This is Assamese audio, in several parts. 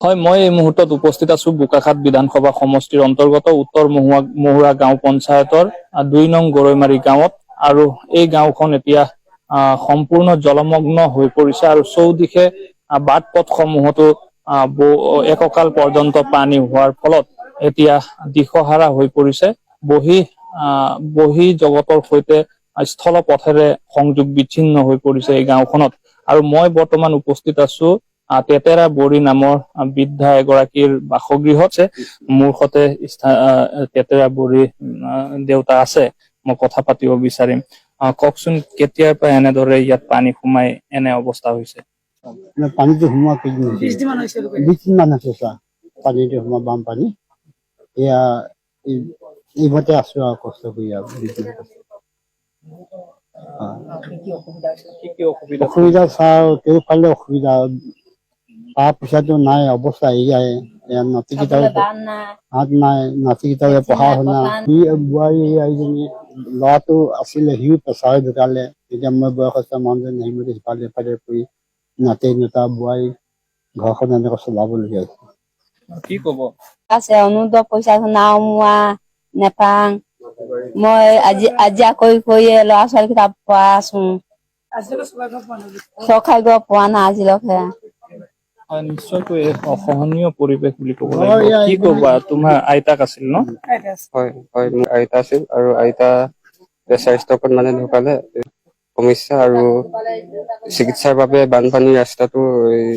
হয়, মই এই মুহূৰ্তত উপস্থিত আছো বোকাখাত বিধানসভা সমষ্টিৰ অন্তৰ্গত উত্তৰ মহুৰা গাঁও পঞ্চায়তৰ 2 নং গৰৈমাৰী গাঁৱত। আৰু এই গাঁওখন এতিয়া সম্পূৰ্ণ জলমগ্ন হৈ পৰিছে আৰু চৌদিশে বাট পথসমূহতো এককাল পৰ্যন্ত পানী হোৱাৰ ফলত এতিয়া দিশহাৰা হৈ পৰিছে। বহি জগতৰ সৈতে স্থলপথেৰে সংযোগ বিচ্ছিন্ন হৈ পৰিছে এই গাঁওখনত। আৰু মই বৰ্তমান উপস্থিত আছো তেতেৰা বৰী নামৰ বৃদ্ধা এগৰাকীৰ বাসগৃহত। মোৰ সতে তেতেৰা বৰী দেউতা আছে, মই কথা পাতিব বিচাৰিম। কওকচোন, কেতিয়াৰ পৰা এনেদৰে ইয়াত পানী সোমাই এনে অৱস্থা হৈছে? পানীটো সোমোৱা কেইদিন হৈছে? 20 দিন মান হৈছে ছাৰ, পানীটো সোমোৱা, বানপানী। এয়া এইমতে আছো আৰু কষ্ট কৰি আৰু 20 দিন। কি কি অসুবিধা? অসুবিধা ছাৰ, কেওফালে অসুবিধা। টকা পইচাটো নাই, অৱস্থা এয়াই। এয়া নাতিকেইটাও হাত নাই, নাতিকেইটাও পঢ়া শুনা। সি বোৱাৰী এইজনী, ল'ৰাটো আছিলে, সিও প্ৰেছাৰ ঢুকালে। এতিয়া মই বয়সস্থ মানুহজন, সেইমতে সিফালে ইফালে কৰি নাতি দুটা, বোৱাৰী, ঘৰখন এনেকৈ চলাবলগীয়া হৈছে। কি কব? আছে অৰুণোদয় পইচা নাওমোৱা নেপাং। মই আজি আজিয়া কৰি কৰিয়ে ল'ৰা ছোৱালী কেইটা পঢ়াই আছো। চৰকাৰী ঘৰ পোৱা নাই আজিলৈকে। হয়, নিশ্চয়কৈ এক অসহনীয় পৰিৱেশ বুলি ক'ব লাগিব। কি কবা, তোমাৰ আইতাক আছিল ন? হয় হয়, মোৰ আইতা আছিল আৰু আইতা প্ৰেচাৰ ষ্ট্ৰকত মানে ঢুকালে। সমস্যা আৰু চিকিৎসাৰ বাবে বানপানীৰ ৰাস্তাটো, এই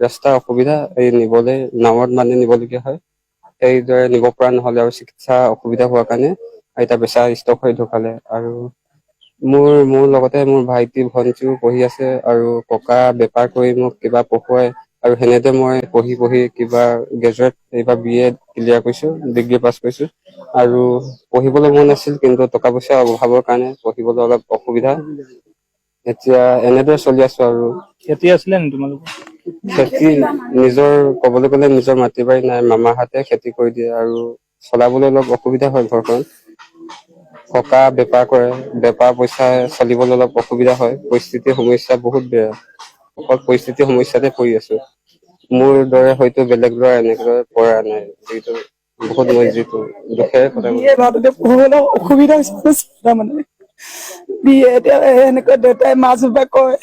ৰাস্তা অসুবিধা, এই নিবলৈ নাৱত মানে নিবলগীয়া হয়। সেইদৰে নিব পৰা নহলে আৰু চিকিৎসা অসুবিধা হোৱাৰ কাৰণে আইতা প্ৰেচাৰ ষ্ট্ৰক হৈ ঢুকালে। আৰু মোৰ লগতে মোৰ ভাইটি ভণ্টিও পঢ়ি আছে আৰু ককা বেপাৰ কৰি মোক কিবা পঢ়ুৱাই আৰু সেনেদৰে মই পঢ়ি পঢ়ি কিবা গ্ৰেজুৱেট, এইবাৰ বি এ ক্লিয়াৰ কৰিছো, ডিগ্ৰী পাছ কৰিছো। আৰু পঢ়িবলৈ মন আছিল, কিন্তু টকা পইচাৰ অভাৱৰ কাৰণে পঢ়িবলৈ অলপ অসুবিধা। এতিয়া এনেদৰে চলি আছো আৰু। খেতি আছিলে নি তোমালোকৰ? খেতি নিজৰ কবলৈ গলে নিজৰ মাটি বাৰী নাই, মামাহঁতে খেতি কৰি দিয়ে আৰু চলাবলৈ অলপ অসুবিধা হয় ঘৰখন। ককা বেপাৰ কৰে, বেপাৰ পইচা চলিবলৈ অলপ অসুবিধা হয়। পৰিস্থিতিৰ সমস্যা বহুত বেয়া, অকল পৰিস্থিতিৰ সমস্যাতে পৰি আছো। মোৰ দৰে হয়তো বেলেগ ল'ৰা এনেদৰে পৰা নাই, যিটো বহুত মই যিটো দুখেৰে কথা বিয়ে ল'ৰাটোতে পঢ়িবলৈ অসুবিধা হৈছে তাৰমানে। বিয়ে এতিয়া এনেকুৱা দেউতাই মাছ বেপাৰ কৰে,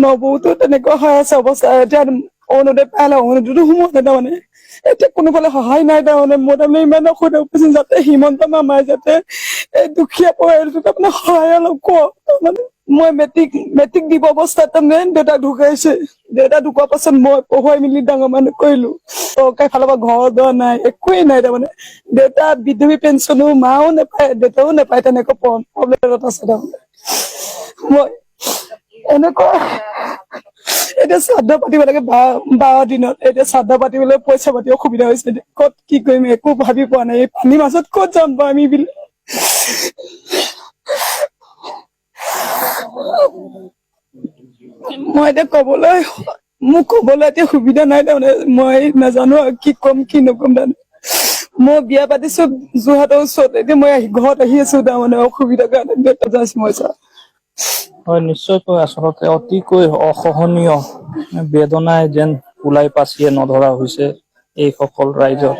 নবৌতো তেনেকুৱা হৈ আছে অৱস্থা। এতিয়া অৰুণোদয় পালে, অৰুণোদয়তো সোমোৱা নাই তাৰমানে। এতিয়া কোনোফালে সহায় নাই তাৰমানে। মোৰ তাৰমানে ইমান অসুবিধা হৈছে, যাতে হিমন্ত মামাই যাতে এই দুখীয়া পৰিয়ালটো তাৰমানে সহায় অলপ কৰক তাৰমানে। মই মেট্ৰিক দিব অৱস্থাত তাৰমানে দেউতা ঢুকাইছে। দেউতা ঢুকোৱাৰ পাছত মই পঢ়ুৱাই মেলি ডাঙৰ মানুহ কৰিলো। চৰকাৰী ফালৰ পৰা ঘৰ দুৱাৰ নাই, একোৱেই নাই তাৰমানে। দেউতা বিধৱী পেঞ্চনো মাও নাপায়, দেউতাও নাপায়, তেনেকুৱা প্ৰব্লেমত আছে তাৰমানে। মই এনেকুৱা এতিয়া শ্ৰাদ্ধ পাতিব লাগে 12 দিনত। এতিয়া শ্ৰাদ্ধ পাতিবলৈ পইচা পাতি অসুবিধা হৈছে। ক'ত কি কৰিম একো ভাবি পোৱা নাই। এই পানীৰ মাজত ক'ত যাম বাৰু আমি বিলাক? মই এতিয়া কবলৈ, মোক কবলৈ এতিয়া সুবিধা নাই তাৰমানে। মই নাজানো আৰু কি কম কি নকম তাৰমানে। মই বিয়া পাতিছো যোৰহাটৰ ওচৰত, এতিয়া মই আহি ঘৰত আহি আছো তাৰমানে অসুবিধাৰ কাৰণে দেউতা যাইছো মই ছাৰ। হয়, নিশ্চয়কৈ আচলতে অতিকৈ অসহনীয় বেদনাই যেন ওলাই পাচিয়ে নধৰা হৈছে এইসকল ৰাইজৰ।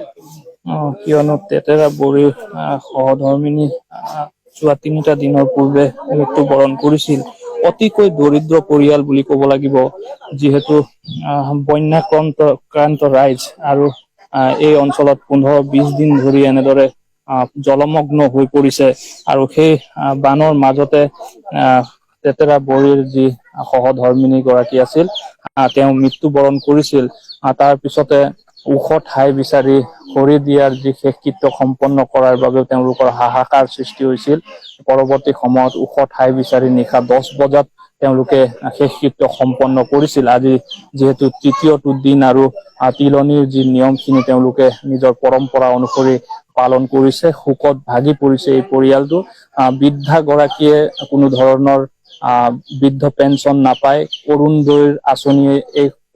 কিয়নো তেতেৰা বৰীৰ সহধৰ্মিনী যোৱা 3টা দিনৰ পূৰ্বে মৃত্যুবৰণ কৰিছিল। অতিকৈ দৰিদ্ৰ পৰিয়াল বুলি ক'ব লাগিব, যিহেতু বন্যাক্ৰান্ত ক্ৰান্ত ৰাইজ আৰু এই অঞ্চলত 15-20 দিন ধৰি এনেদৰে জলমগ্ন হৈ পৰিছে। আৰু সেই বানৰ মাজতে তেতেৰা বৰীৰ যি সহধৰ্মিনী গৰাকী আছিল, তেওঁ মৃত্যুবৰণ কৰিছিল। তাৰ পিছতে ওখ ঠাই বিচাৰি খৰি দিয়াৰ যি শেষকৃত্য সম্পন্ন কৰাৰ বাবে তেওঁলোকৰ হাহাকাৰ সৃষ্টি হৈছিল। পৰৱৰ্তী সময়ত ওখ ঠাই বিচাৰি নিশা 10 বজাত তেওঁলোকে শেষকৃত্য সম্পন্ন কৰিছিল। আজি যিহেতু তৃতীয়টো দিন আৰু তিলনিৰ যি নিয়মখিনি তেওঁলোকে নিজৰ পৰম্পৰা অনুসৰি পালন কৰিছে, শোকত ভাগি পৰিছে এই পৰিয়ালটো। বৃদ্ধাগৰাকীয়ে কোনো ধৰণৰ বৃদ্ধ পেঞ্চন নাপায়, অৰুণোদয়ৰ আঁচনিয়ে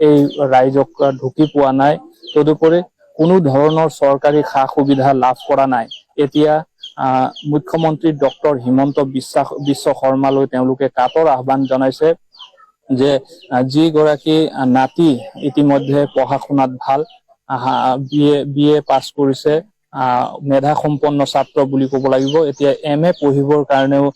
এই ৰাইজক ঢুকি পোৱা নাই, তদুপৰি কোনো ধৰণৰ চৰকাৰী সা সুবিধা লাভ কৰা নাই। এতিয়া মুখ্যমন্ত্ৰী ডক্টৰ হিমন্ত বিশ্ব শৰ্মালৈ তেওঁলোকে কাতৰ আহ্বান জনাইছে যে যিগৰাকী নাতি ইতিমধ্যে পঢ়া শুনাত ভাল, বি এ পাছ কৰিছে, মেধা সম্পন্ন ছাত্ৰ বুলি ক'ব লাগিব। এতিয়া এম এ পঢ়িবৰ কাৰণেও